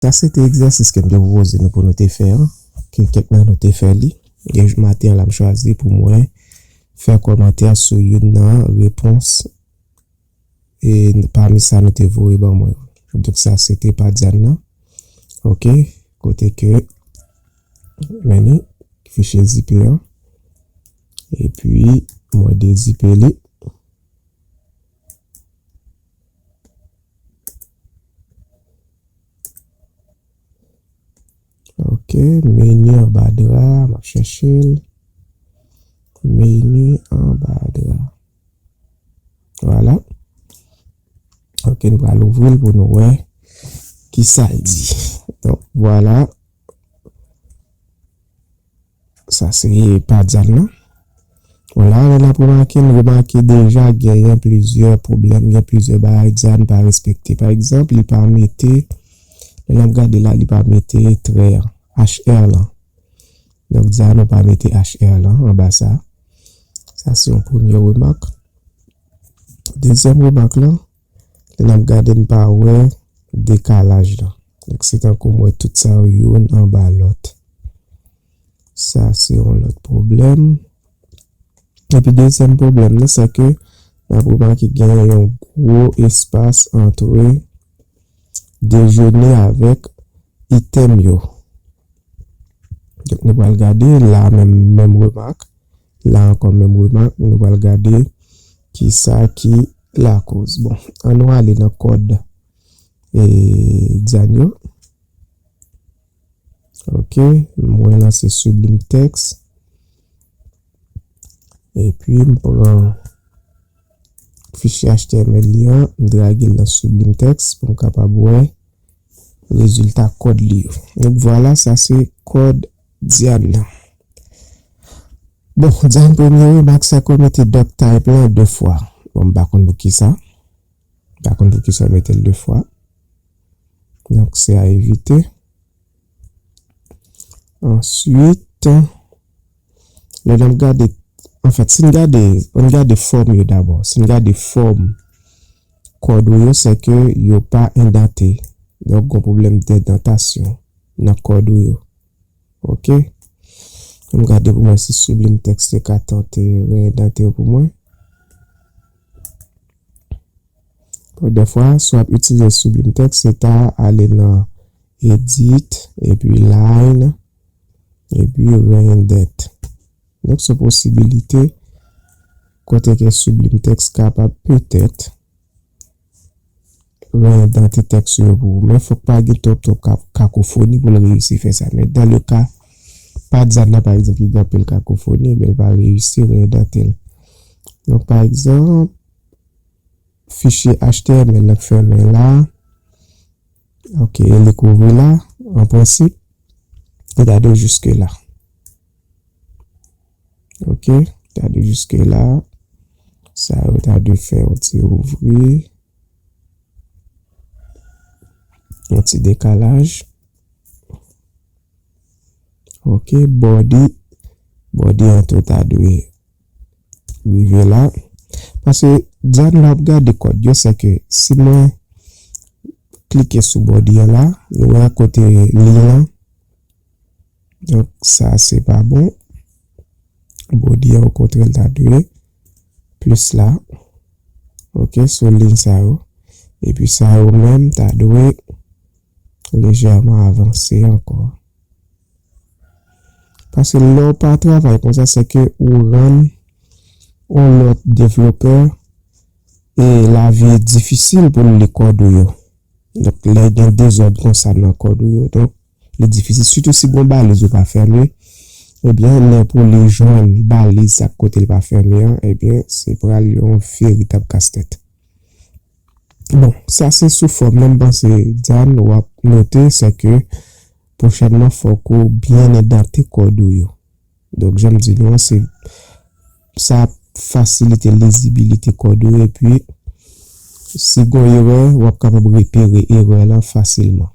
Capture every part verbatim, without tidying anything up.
Sa se te egzèsis ke m te pwopoze nou pou nou te fè an, ke kèk nan nou te fè li. E maten an la, m chwazi pou mwen fè kòmantè sou youn nan repons, e pami sa nou te voye ban mwen yo. Donk, sa se te pa Diane nan. Ok, kote ke, men ni, fichye zipe an. Epi, mwen dezipe li. Ok, meni anba dra, m ap chèche l. Meni anba dra. Vwala. Ok, nou pral ouvri l pou nou wè kisa l di. Donk, vwala. Sa se pa Diane nan. Bon, la, lè n ap remake, n remake deja genyen plizyè pwoblèm, gen plizyè bagay Diane pa respekte. Pa egzanp, li pa mete, lè n ap gade la, li pa mete trè an, H R lan. Donk, Diane ou pa mete H R lan anba sa. Sa se yon premye remak. Dezyèm remak lan, lè n ap gade, n pa wè dekalaj lan. Donk, se tankou m wè tout sa yo youn anba lòt. Sa se yon lòt pwoblèm. Epi dezyèm pwoblèm nan, se ke n ap remake gen yon gwo espas antre dejene avèk itèm yo. Donk, nou pral gade la menm, menm remak. La ankò, menm remak. Nou pral gade kisa ki lakoz. Bon, ann nou ale nan kòd, e, Diane yo. Ok, mwen lanse Sublime Text. Epi, m pran fichye H T M L li an, m drage l nan Sublime Text pou m kapab wè rezilta kòd li yo. Donk, vwala, sa se kòd Diane nan. Bon, Diane, premye remak, se ke w mete doctype lan de fwa. Bon, m pa konn poukisa. M pa konn poukisa w mete l de fwa. Donk, se a evite. Answit, lè n ap gade, anfèt, si n gade, ann gade fòm yo dabò. Si n gade fòm kòd ou yo, se ke yo pa endante. Donk, gon pwoblèm dendantasyon nan kòd ou yo. Ok? Ann gade pou mwen si Sublime Text te ka tante reendante yo pou mwen. Bon, dèfwa, si w ap itilize Sublime Text, se ta ale nan Edit, epi Line, epi Reindent. Donk, se posibilite kote ke Sublime Text kapab petèt reendante tèks yo pou ou. Men fòk pa gen twòp, twòp ka-, kakofoni pou l reyisi fè sa. Men dan le ka, pa Diane nan, pa egzanp, ki gen anpil kakofoni, men l pa reyisi reendante l. Donk, pa egzanp, fichye H T M L lan k fèmen la. Ok, e li k ouvri la, an prensip. E gade jiske la. Ok, gade jiske la. Sa yo ta dwe fè yon ti ouvri. Yon ti dekalaj. Ok, body. Body an tou ta dwe rive la. Paske Diane, lè w ap gade kòd yo, se ke si mwen klike sou body an la, nou wè kote liy lan. Donk, sa se pa bon. Body an, okontrè, l ta dwe plis la. Ok, sou liy sa yo. Epi sa yo menm ta dwe lejèman avanse ankò. Paske lè w pa travay konsa, se ke ou rann yon lòt devlopè e lavi difisil pou l li kòd ou yo. Donk, lè gen dezòd konsa nan kòd ou yo, donk, li difisil. Sitou si gon baliz ou pa fèmen, ebyen, lè pou li jwenn baliz sa kote l pa fèmen an, ebyen, se pral yon veritab kastèt. Bon, sa se sou fòm nan, m panse, Diane, w ap note, se ke pwochènman, fòk ou byen endante kòd ou yo. Donk, jan m di nou an, se, sa ap fasilite lizibilite kòd ou, epi, si gon erè, w ap kapab repere erè lan fasilman.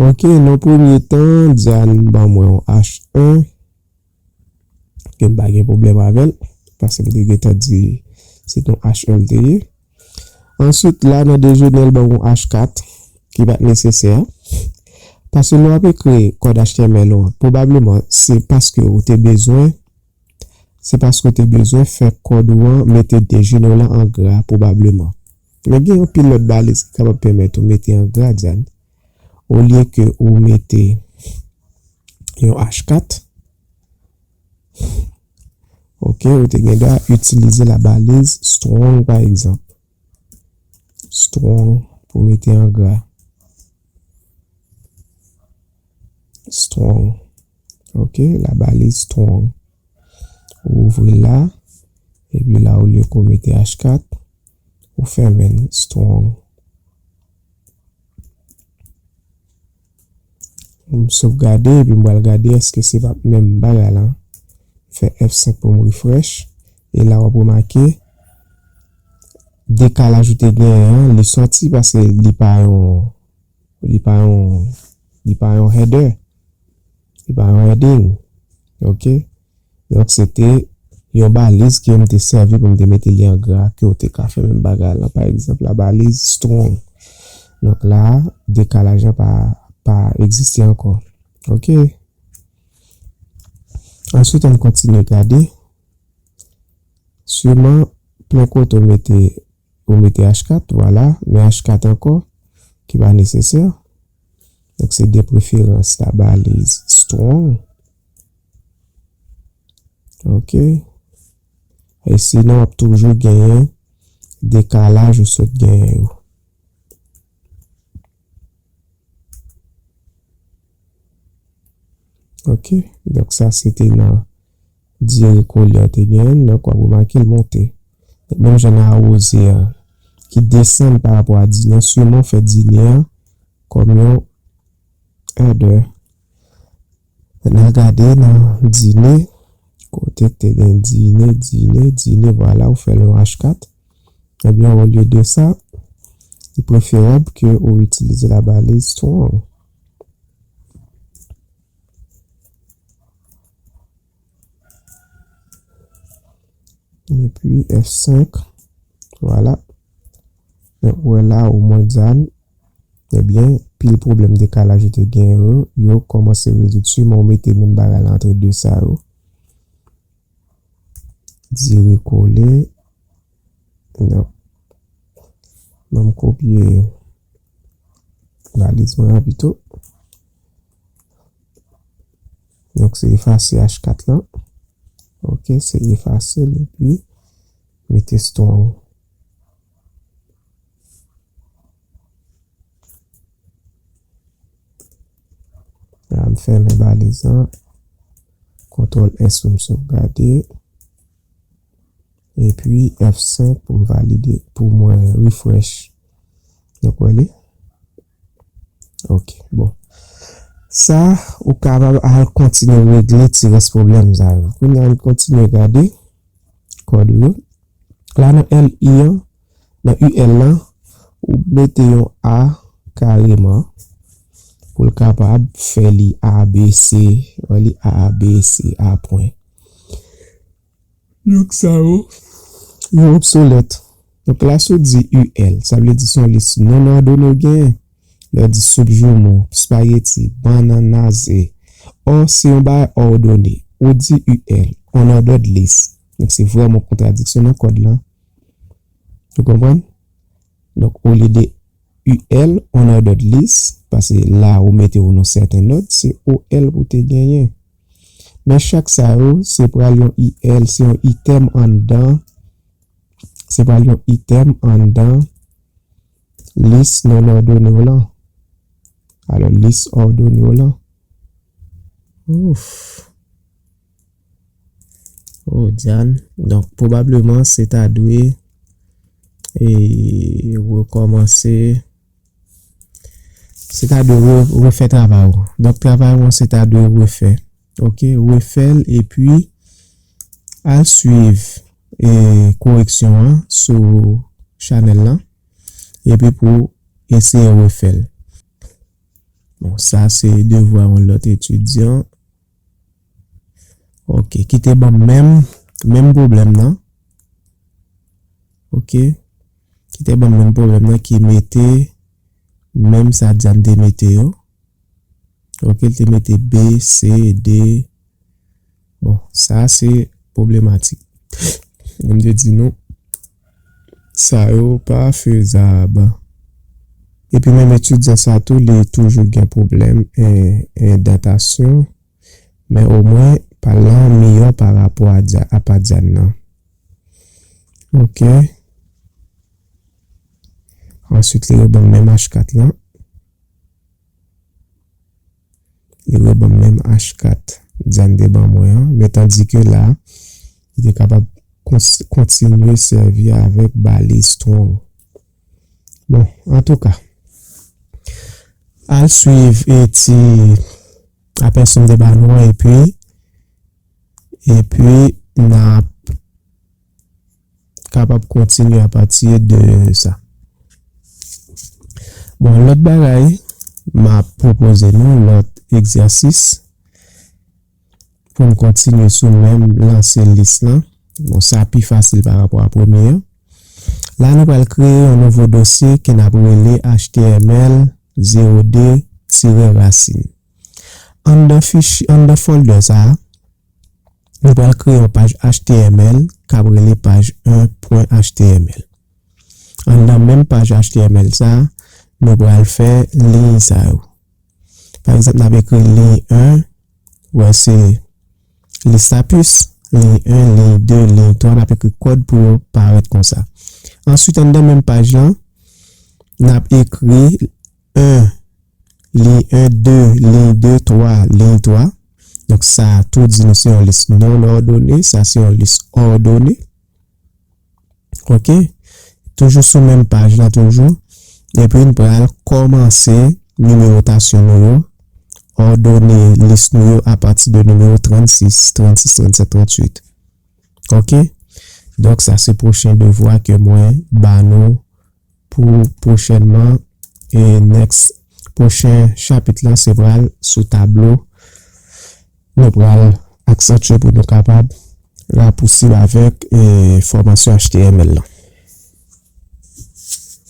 Ok, nan premye tan, Diane ban mwen yon H un. Ke m pa gen pwoblèm avè l, paske m te gentan di se t yon H un l te ye. Answit, la nan dejene, l ban m yon H kat, ki pa t nesesè. Paske lè w ap ekri kòd H T M L ou an, pwobableman, se paske ou te bezwen, se paske ou te bezwen fè kòd ou an mete de jene w lan an gra, pwobableman. Men gen anpil lòt baliz ki kapab pèmèt ou mete an gra, Diane. Olye ke ou mete yon H kat, ok, ou te gen dwa itilize la baliz strong, pa egzanp. Strong pou mete an gra. Strong. Ok, la baliz strong. Ou ouvri la, epi la, olye ke w mete H kat, ou fèmen l, strong. M sovgade, epi m pral gade èske se pa menm bagay la. Fè F senk pou m refresh. E la, w ap remake, dekalaj ou te genyen an, li sòti paske li pa yon, li pa yon, li pa yon header. Li pa yon heading. Ok? Donk, se te yon baliz ke m te sèvi pou m te mete li an gra, ke w te ka fè menm bagay la. Pa egzanp, la baliz strong. Donk, la, dekalaj la pa, pa egziste ankò. Ok? Answit, ann kontinye gade. Siman, plen kote w mete, ou mete H kat, vwala, men H kat ankò, ki pa nesesè. Donk, se de preferans la baliz strong. Ok. E sinon, w ap toujou genyen dekalaj ou sot genyen yo. Ok. Donk, sa se te nan dire kole an te genyen. Donk, w ap remake l monte. Donk, menm jan nan awoze an ki desann pa rapò a dine an, siman w fè dine an kòm yon header. N a gade nan dine, kote k te gen dine, dine, dine, vwala, ou fè l yon H kat. Ebyen, olye de sa, li preferab ke ou itilize la baliz strong. Epi F senk, vwala. Donk, ou wè la, omwen, Diane, ebyen, pil pwoblèm dekalaj ou te gen yo, yo kòmanse rezoud. Siman ou mete menm bagay la antre de sa yo. Dire kole. Donk, ban m kopye baliz mwen an pito. Donk, se efase H kat lan. Ok, se efase l epi mete strong. La, m fèmen baliz lan. Kontwòl S pou m sovgade. Epi F senk pou m valide, pou mwen refresh. Donk, wè li. Ok, bon. Sa, ou kapab al kontinye regle ti rès pwoblèm sa yo. Kounye a, ann kontinye gade kòd ou yo. La nan L I an, nan U L lan, ou mete yon A kareman pou l kapab fè li A B C, wè li A B C, A pwen. Donk sa yo, yo obsolèt. Donk la, si w di U L, sa vle di se yon lis non òdone w genyen. Lè w di soup joumou, spaghetti, bannann, naze, or se yon bagay òdone. Ou di U L, unordered list. Donk se vrèman yon kontradiksyon nan kòd lan. Ou konprann? Donk, olye de U L, unordered list, paske la ou mete w nan sèten òd, se O L pou te genyen. Men chak sa yo, se pral yon I L, se yon itèm anndan, se pral yon itèm anndan lis non òdone w lan. Alò, lis òdone w lan. Ouf. Oh, Diane. Donk, pwobableman, se ta dwe, e, rekòmanse. Se ta dwe re-, refè travay ou. Donk, travay ou an, se ta dwe refè. Ok, refè l, epi al swiv, e, koreksyon an sou chanèl lan. Epi pou eseye refè l. Bon, sa se devwa yon lòt etidyan. Ok, ki te ban m menm, menm pwoblèm nan. Ok, ki te ban m menm pwoblèm nan, ki mete menm sa Diane te mete yo. Ok, li te mete B, C, D. Bon, sa se pwoblematik. M te di nou, sa yo pa fezab. Epi menm etidyan sa tou, li toujou gen pwoblèm en, endantasyon. Men omwen, pa l lan miyò pa rapò a dya-, a pa dyan nan. Ok. Answit, li rebanm menm H kat lan. Li rebanm menm H kat dyan te ban mwen an. Men tandike la, li te kapab kons-, kontinye sèvi avèk baliz strong. Bon, antouka, al swiv e ti apèsi m te ba nou an, epi, epi n ap kapab kontinye apati de sa. Bon, lòt bagay, m ap pwopoze nou lòt egzèsis pou n kontinye sou menm lanse lis lan. Bon, sa pi fasil pa rapò a premye an. La, nou pral kreye yon nouvo dosye ke n ap rele H T M L zewo de tirè rasin. Anndan fichye, anndan folder sa a, nou pral kreye yon paj H T M L k ap rele paj en pwen H T M L. Anndan menm paj H T M L sa a, nou pral fè liy sa yo. Pa egzanp, n ap ekri liy en, wè se lis a pis, liy en, liy de, liy twa, n ap ekri kòd pou yo parèt konsa. Answit, anndan menm paj lan, n ap ekri en, liy en, de, liy de, twa, liy twa. Donk, sa tou di nou se yon lis non òdone, sa se yon lis òdone. Ok? Toujou sou menm paj la, toujou. Epi, n pral kòmanse nimewotasyon nou yo. Òdone lis nou yo apati de nimewo trannsis, trannsis, trannsèt, trannwit. Ok? Donk, sa se pwochen devwa ke mwen ba nou pou pwochènman. E next, pwochen chapit la, se pral sou tablo. Nou pral aksantye pou nou kapab rapousib avèk, e, fòmasyon H T M L lan.